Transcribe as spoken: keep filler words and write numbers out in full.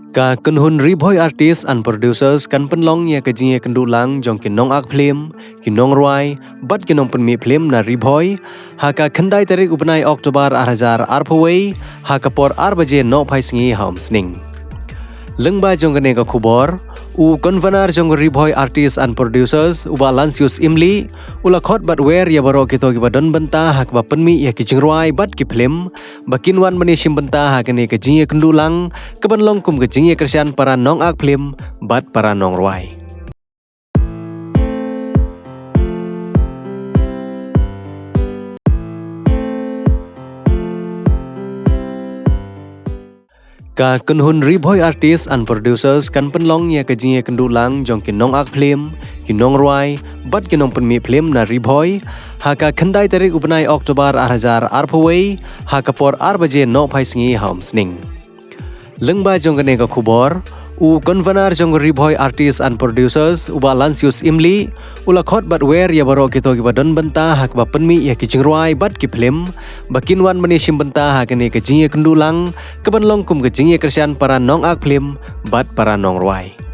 Ka kynhun Ri Bhoi Artists and Producers kan pynlong ïa ka jingïakynduh lang jong ki nongact phlim, ki nongrwai bad ki nongpynmih phlim na Ri Bhoi ha ka khyndai tarik u bnai October ar hajar arphew wei, ha ka por ar baje nohphai sngi ha Umsning. Lyngba jong kane ka khubor, u Convener jong ka Ri Bhoi Artists and Producers, u Bah Lansius Imli, u la khot bad wer ïa baroh kito kiba don bynta ha kaba pynmih ïa ki jingrwai bad ki phlim ba kin wan ban ïashim bynta ha kane ka jingïakynduh lang kaban long kum ka jingïakyrshan para nongact phlim bad para nongrwai. Ka kynhun Ri Bhoi Artists and Producers kan pynlong ïa ka jingïakynduh lang jong ki nongact phlim, ki nongrwai bad ki nongpynmih phlim na Ri Bhoi ha ka khyndai tarik u bnai October ar hajar arphew wei, ha ka por ar baje nohphai sngi ha Umsning. Lyngba jong kane ka khubor, u Convener jong ka Ri Bhoi Artists and Producers, u Bah Lansius Imli, u la khot bad wer ïa baroh kito kiba don bynta ha kaba pynmih ïa ki jingrwai bad ki phlim ba kin wan ban ïashim bynta ha kane ka jingïakynduh lang kaban long kum ka jingïakyrshan para nongact phlim bad para nongrwai.